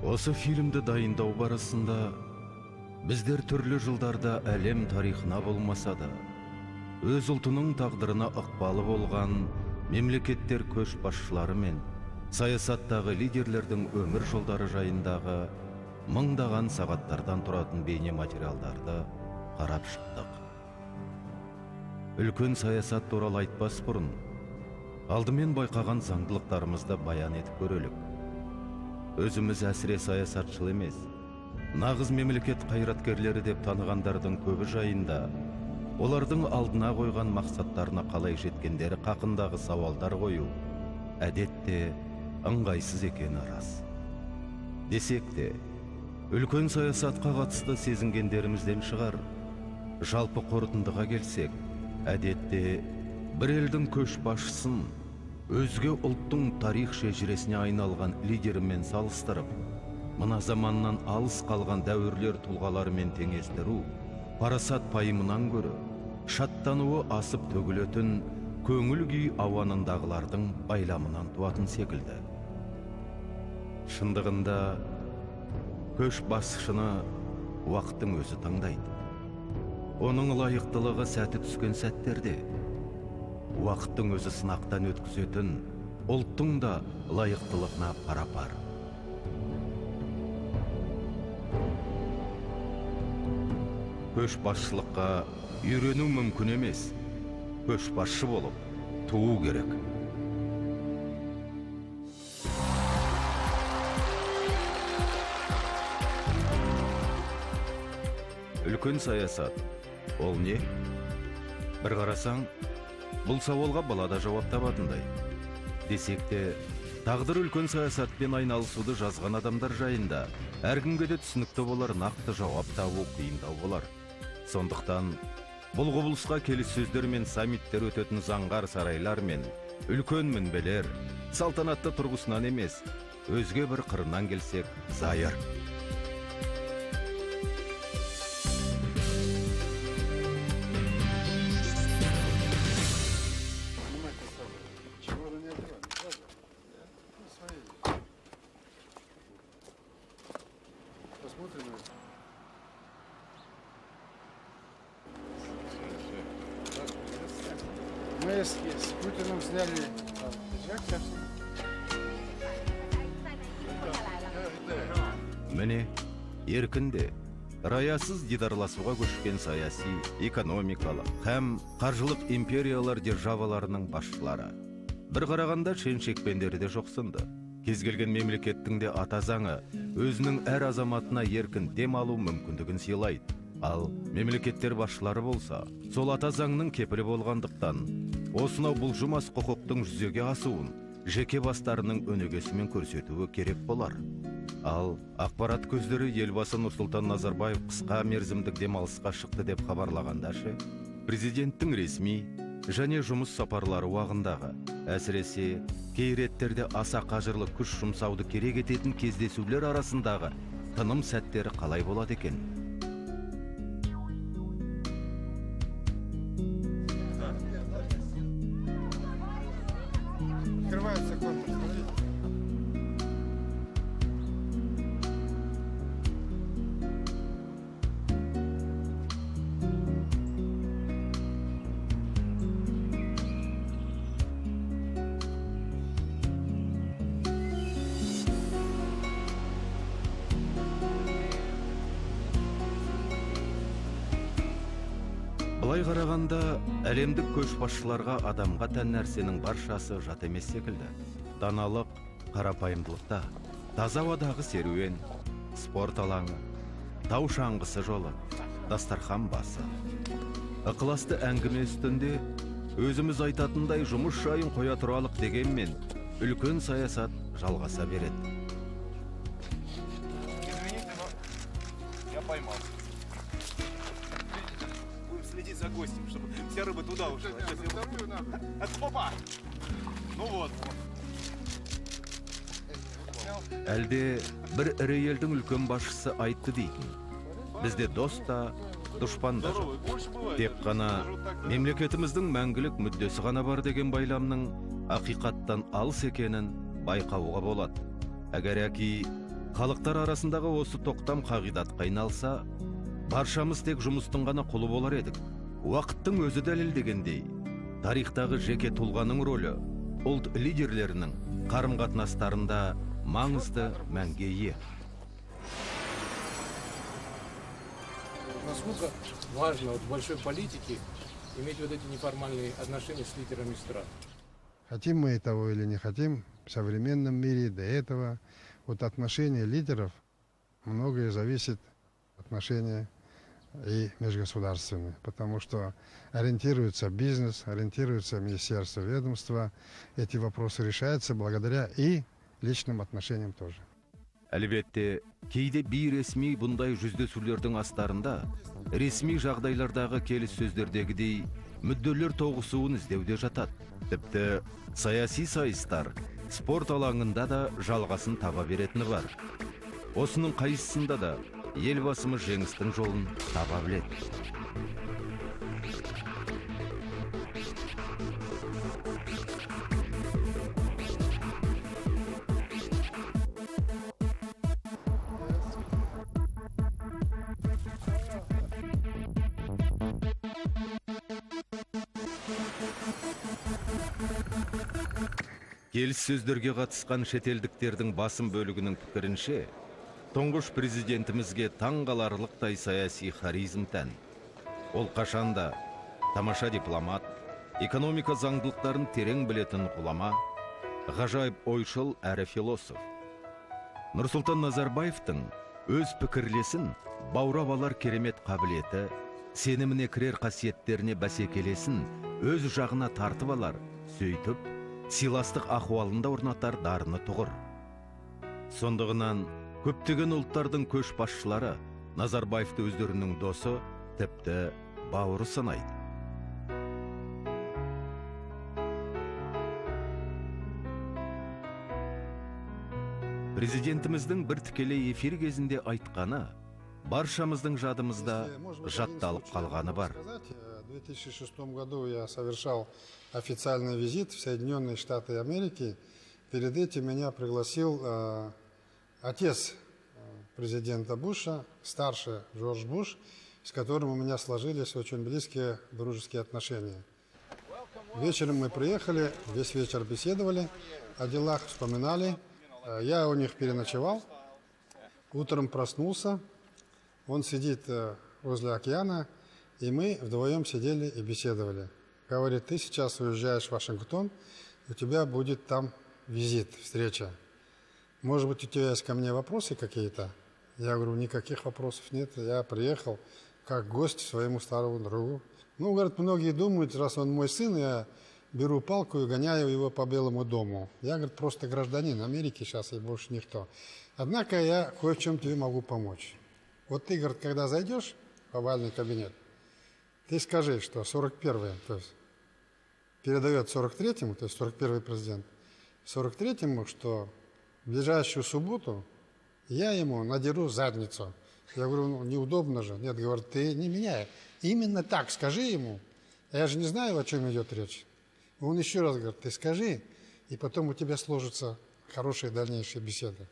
Осы фильмді дайындау барысында біздер түрлі жылдарда әлем тарихына болмаса да, өз ұлтының тағдырына ықпалы болған мемлекеттер көшбасшылары мен саясаттағы лидерлердің өмір жолдары жайындағы мыңдаған сағаттардан тұратын бейне материалдарды қарап шықтық. Үлкен саясат туралы айтпас бұрын, алдымен байқаған заңдылықтарымызды баян етіп көрелік. Өзіміз әсіре саясатшыл емес, нағыз мемлекет қайраткерлері деп танығандардың көбі жайында, олардың алдына қойған мақсаттарына қалай жеткендері хақындағы сауалдар қою, әдетте ыңғайсыз екені рас. Десек те, үлкен саясатқа қатысты сезінгендерімізден шығар. Жалпы қорытындыға келсек, әдетте бір елдің көшбасшысын өзге ұлттың тарих шежіресіне айналған лидерімен салыстырып, мына заманнан алыс қалған дәуірлер тұлғаларымен теңестіру, парасат пайымынан көрі, шаттануы асып төгілетін көңіл күй ауанындағылардың байламынан туатын секілді. Шындығында көшбасшыны уақыттың өзі таңдайды. Оның лайықтылығы сәті түскен сәттерде, уақыттың өзі сынақтан өткізетін ұлттың да лайықтылығына пара-пар. Көшбасшылыққа үйрену мүмкін емес, көшбасшы болып туу керек. Үлкен саясат, ол не? Бір қарасаң, бұл сауалға балада жауап табатындай. Десек те, тағдыр үлкен саясатпен айналысуды жазған адамдар жайында әркімге де түсінікті болар, нақты жауап табу қиындау болар. Сондықтан, бұл құбылысқа келіссөздер мен саммиттер өтетін заңғар сарайлар мен үлкен мінбелер салтанатты тұрғысынан емес, өзге бір қырынан келсек, зайыр. Мы с Путиным сняли Міне, еркінде, раясыз дидарласуға көшкен саяси, экономикалық һәм қаржылық империялар державаларының басшылары. Бір қарағанда шен-шекпендері де жоқсынды. Кез келген мемлекеттің де ата заңы өзінің әр азаматына еркін дем алу мүмкіндігін сыйлайды. Ал мемлекеттер басшылары болса, сол ата заңның кепілі болғандықтан, осынау бұлжымас құқықтың жүзеге асуын жеке бастарының өнегесімен көрсетуі керек болар. Ал ақпарат көздері елбасы Нұрсұлтан Назарбаев қысқа мерзімдік демалысқа шықты деп хабарлағанда ше, президенттің ресми және жұмыс сапарлары уағындағы, әсіресе кей реттерде аса қажырлы күш жұмсауды керек ететін кездесулер арасындағы тыным сәттері қалай болады екен? Открывается конкурс. Былай қарағанда, әлемдік көшбасшыларға адамға тән нәрсенің баршасы жат емес секілді. Даналық, қарапайымдылықта, таза ауадағы серуен, спорт алаңы, тау шаңғысы жолы, дастархан басы. Ықыласты әңгіме үстінде өзіміз айтатындай жұмыс жайын қоя тұралық дегенмен, үлкен саясат жалғаса береді. Извините, но я поймал. Будем следить за гостем, чтобы вся рыба туда ушла. Опа! Ну вот. Әлде бір ірі елдің үлкен басшысы айтты дейтін. Бізде дос та, дұшпан да жоқ. Тек қана мемлекетіміздің мәңгілік мүддесі ғана бар деген байламның ақиқаттан алыс екенін байқауға болады. Әгер яки Халықтар арасындағы осы тоқтам қағидатқа айналса, баршамыз тек жұмыстың ғана құлы болар едік. Уақыттың өзі дәлелдегендей, тарихтағы жеке тұлғаның рөлі ұлт лидерлерінің қарым-қатынастарында маңызды мәнге ие. Насколько важно в большой политике иметь вот эти неформальные отношения с лидерами стран? Хотим мы того или не хотим, в современном мире до этого от отношения лидеров многое зависит от отношения и межгосударственные, потому что ориентируется бизнес, ориентируется министерство, ведомство. Эти вопросы решаются благодаря и личным отношениям тоже. Әлбетте, кейде бейресми бұндай жүздесулердің астарында ресми жағдайлардағы келіссөздердегідей мүдделер тоғысуын іздеуде жатады. Тіпті саяси сайыстар спорт алаңында да жалғасын таба беретіні бар. Осының қайсысында да елбасымыз жеңістің жолын таба біледі. Келіссөздерге қатысқан шетелдіктердің басым бөлігінің пікірінше, тұңғыш президентімізге таңғаларлықтай саяси харизм тән. Ол қашанда тамаша дипломат, экономика заңдылықтарын терең білетін ғұлама, ғажайып ойшыл әрі философ. Нұрсұлтан Назарбаевтың өз пікірлесін баурап алар керемет қабілеті, сеніміне кірер қасиеттеріне бәсекелесін өз жағына тартып алар, сөйтіп, сыйластық ахуалында орнатар дарыны тұғыр. Сондығынан көптеген ұлттардың көшбасшылары Назарбаевты өздерінің досы, тіпті бауыры санайды. Президентіміздің бір тікелей эфир кезінде айтқаны баршамыздың жадымызда жатталып қалғаны бар. В 2006 году я совершал официальный визит в Соединенные Штаты Америки. Перед этим меня пригласил отец президента Буша, старший Джордж Буш, с которым у меня сложились очень близкие дружеские отношения. Вечером мы приехали, весь вечер беседовали о делах, вспоминали. Я у них переночевал, утром проснулся, он сидит возле океана, и мы вдвоем сидели и беседовали. Говорит, ты сейчас уезжаешь в Вашингтон, у тебя будет там визит, встреча. Может быть, у тебя есть ко мне вопросы какие-то? Я говорю, никаких вопросов нет, я приехал как гость к своему старому другу. Ну, говорят, многие думают, раз он мой сын, я беру палку и гоняю его по Белому дому. Я, говорит, просто гражданин Америки сейчас и больше никто. Однако я кое в чем тебе могу помочь. Вот ты, говорит, когда зайдешь в овальный кабинет, ты скажи, что 41-й, то есть передает 43-му, то есть 41-й президент, 43-му, что в ближайшую субботу я ему надеру задницу. Я говорю, ну неудобно же. Нет, говорит, ты не меняй. Именно так скажи ему. Я же не знаю, о чем идет речь. Он еще раз говорит, ты скажи, и потом у тебя сложится хорошая дальнейшая беседа.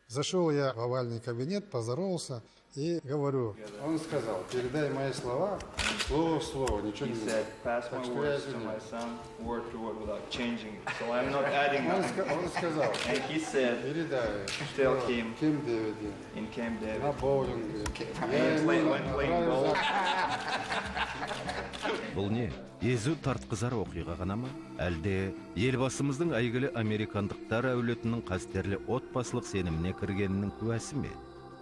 Зашел я в овальный кабинет, поздоровался и говорю. Он сказал, передай мои слова, слово в слово, ничего не said, pass my words to my son, word for word, without changing it. So I'm not adding nothing. Он сказал, And he said, передай, tell что him Кем Дэвиде in Camp на David, боулинге. he went playing golf. Бұл не? Езу тартқызар оқиға ғана ма? Әлде елбасымыздың әйгілі американдықтар әулетінің қастерлі отбасылық сеніміне кіргенінің куәсі ме?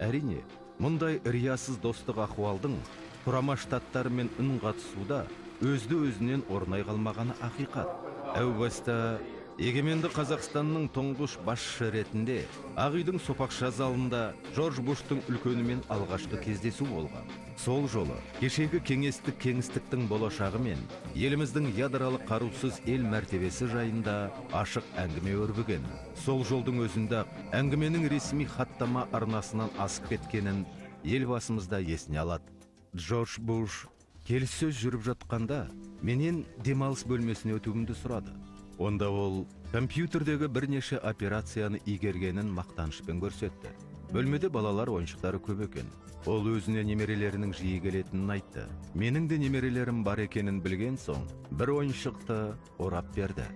Әрине, мұндай риясыз достық ахуалдың Құрама Штаттарымен үн қатысуда өзді-өзінен орнай қалмағаны ақиқат. Әу баста егеменді Қазақстанның тұңғыш басшысы ретінде Ақ үйдің сопақша залында Джордж Буштың үлкенімен алғашқы кездесу болған. Сол жолы кешегі кеңестік кеңістіктің болашағы мен еліміздің ядролық қарусыз ел мәртебесі жайында ашық әңгіме өрбіген. Сол жолдың өзінде әңгіменің ресми хаттама арнасынан асып кеткенін елбасымызда есіне алады. Джордж Буш келіссөз жүріп жатқанда менен демалыс бөлмесіне өтуімді сұрады. Онда ол компьютердегі бірнеше операцияны игергенін мақтанышпен көрсетті. Бөлмеде балалар ойыншықтары көп екен. Ол өзіне немерелерінің жиі келетінін айтты. Менің де немерелерім бар екенін білген соң, бір ойыншықты орап берді.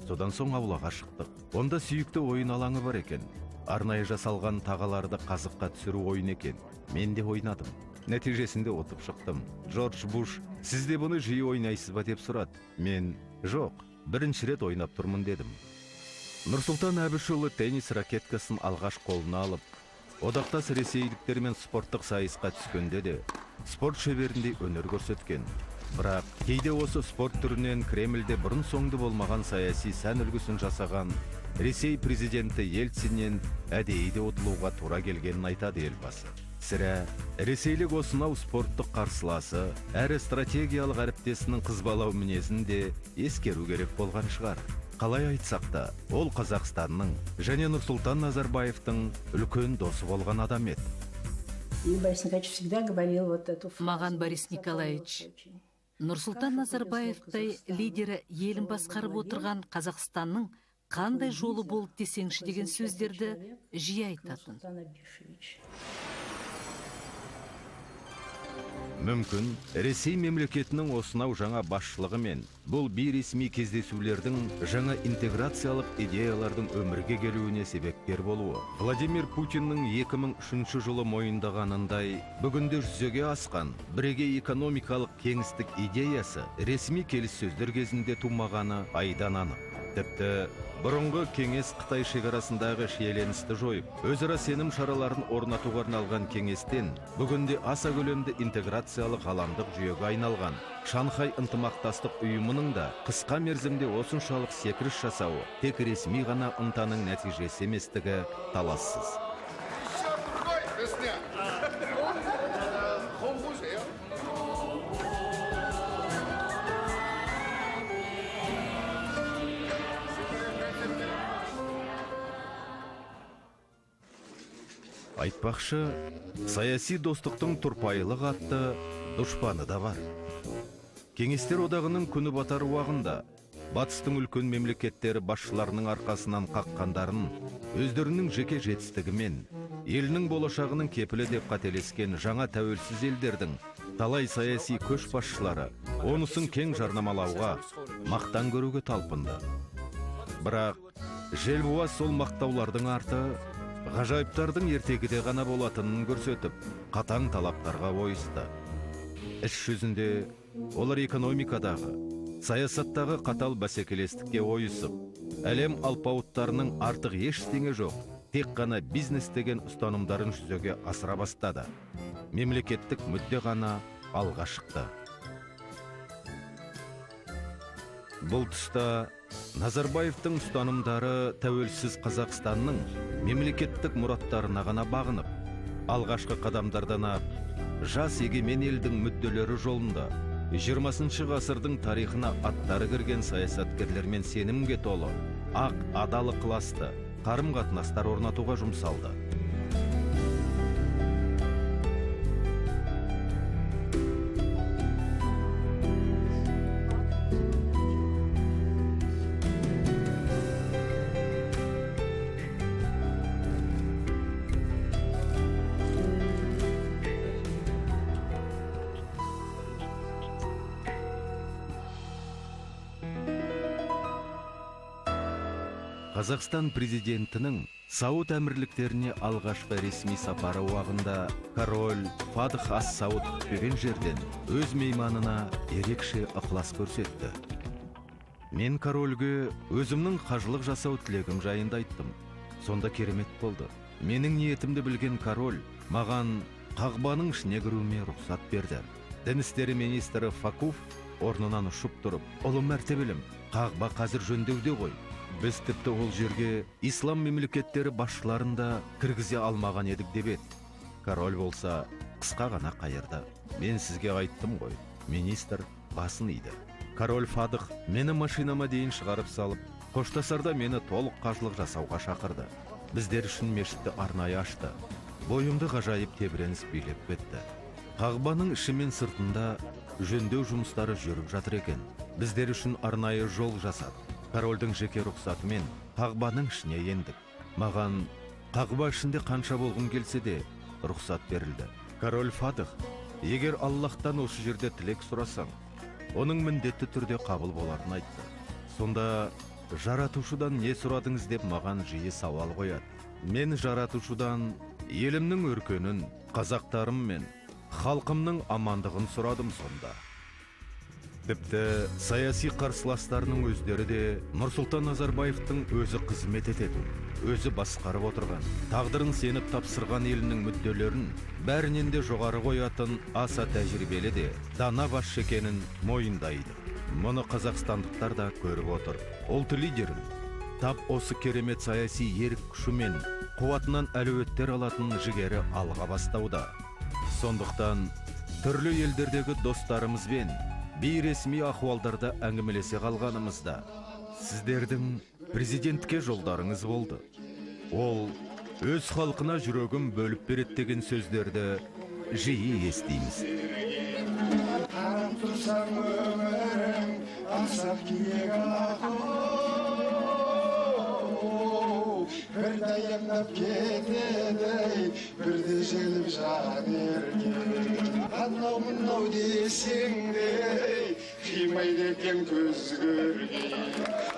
Содан соң аулаға шықтық. Онда сүйікті ойын алаңы бар екен. Арнайы жасалған тағаларды қазыққа түсіру ойын екен. Мен де ойнадым. Нәтижесінде отып шықтым. Джордж Буш, сіз де бұны жиі ойнайсыз ба деп сұрады. Мен, жоқ, бірінші рет ойнап тұрмын дедім. Нұрсұлтан Әбішұлы теннис ракеткасын алғаш қолына алып, одақтас ресейліктермен спорттық сайысқа түскенде де спорт шеберіндей өнер көрсеткен. Бірақ кейде осы спорт түрінен Кремльде бұрын соңды болмаған саяси сән үлгісін жасаған Ресей президенті Ельциннен әдейі де ұтылуға тура келгенін айтады елбасы. Сірә, ресейлік осынау спорттық қарсыласы әрі стратегиялық әріптесінің қызбалау мінезін де ескеру керек болған шығар. Қалай айтсақ та, ол Қазақстанның және Нұрсұлтан Назарбаевтың үлкен досы болған адам еді. Маған Борис Николаевич, Нұрсұлтан Назарбаевтай лидері елін басқарып отырған Қазақстанның қандай жолы болып десеңші деген сөздерді жиі айтатын. Мүмкін, Ресей мемлекетінің осынау жаңа басшылығы мен бұл бейресми кездесулердің жаңа интеграциялық идеялардың өмірге келуіне себепкер болуы. Владимир Путиннің 2003 жылы мойындағанындай бүгінде жүзеге асқан бірегей экономикалық кеңістік идеясы ресми келіссөздер кезінде тумағаны айдан анық. Тіпті бұрынғы кеңес Қытай шекарасындағы шиеленісті жойып, өзара сенім шараларын орнатуға арналған кеңестен бүгінде аса көлемді интеграциялық ғаламдық жүйеге айналған Шанхай ынтымақтастық ұйымының да қысқа мерзімде осыншалық секіріс жасауы тек ресми ғана ынтаның нәтижесі еместігі талассыз. Айтпақшы, саяси достықтың тұрпайылық атты дұшпаны да бар. Кеңестер одағының күні батар уағында батыстың үлкен мемлекеттері басшыларының арқасынан қаққандарын өздерінің жеке жетістігімен елінің болашағының кепілі деп қателескен жаңа тәуелсіз елдердің талай саяси көш басшылары онысын кең жарнамалауға, мақтан көруге талпынды. Бірақ желбуаз сол мақтаулардың арты ғажайыптардың ертегіде ғана болатынын көрсетіп, қатаң талаптарға ойысты. Іс жүзінде олар экономикадағы, саясаттағы қатал бәсекелестікке ойысып, әлем алпауыттарының артық ештеңе жоқ, тек қана бизнес деген ұстанымдарын жүзеге асыра бастады. Мемлекеттік мүдде ғана алға шықты. Бұл тұста Назарбаевтың ұстанымдары тәуелсіз Қазақстанның мемлекеттік мұраттарына ғана бағынып, алғашқы қадамдардан жас егемен елдің мүдделері жолында 20 ғасырдың тарихына аттары кірген саясаткерлермен сенімге толы, ақ адал ықыласты қарым-қатынастар орнатуға жұмсалды. Қазақстан президентінің Сауд әмірліктеріне алғашқы ресми сапары уағында король Фадх ас-Сауд күтпеген жерден өз мейманына ерекше ықылас көрсетті. Мен корольге өзімнің қажылық жасау тілегім жайында айттым. Сонда керемет болды. Менің ниетімді білген король маған Қағбаның ішіне кіруіме рұқсат берді. Дін істері министрі Факуф орнынан ұшып тұрып, ұлы мәртебелім, Қағба қазір жөндеуде ғой. Біз тіпті ол жерге ислам мемлекеттері басшыларында кіргізе алмаған едік деп еді. Король болса қысқа ғана қайырды. Мен сізге айттым ғой. Министр басын иді. Король Фадх мені машинама дейін шығарып салып, қоштасарда мені толық қажылық жасауға шақырды. Біздер үшін мешітті арнайы ашты. Бойымды ғажайып тебіреніс билеп кетті. Қағбаның іші мен сыртында жөндеу жұмыстары жүріп жатыр екен. Біздер үшін арнайы жол жасады. Корольдің жеке рұқсатымен қағбаның ішіне ендік. Маған қағба ішінде қанша болғым келсе де рұқсат берілді. Король Фатых, егер Аллахтан осы жерде тілек сұрасаң, оның міндетті түрде қабыл боларын айтты. Сонда жаратушыдан не сұрадыңыз деп маған жиі сауал қояды. Мен жаратушыдан елімнің өркенін, қазақтарым мен халқымның амандығын сұрадым сонда. Тіпті саяси қарсыластарының өздері де Нұрсұлтан Назарбаевтың өзі қызмет ететін, өзі басқарып отырған, тағдырын сеніп тапсырған елінің мүдделерін бәрінен де жоғары қоятын аса тәжірибелі де дана басшы екенін мойындайды. Мұны қазақстандықтар да көріп отыр. Ұлт лидерін тап осы керемет саяси ерік күші мен қуатынан әлеуеттер алатын жігері алға бастауда. Сондықтан түрлі елдердегі достарымызбен бейресми ахуалдарда әңгімелесе қалғанымызда сіздердің президентке жолдарыңыз болды. Ол өз халқына жүрегін бөліп береді деген сөздерді жиі естиміз. Қарап тұрсам өмірім ақсақ киек бір дайындап кетеді, бірде желіп жан ерген. Анау мынау десең де қимайды екен көз көрген.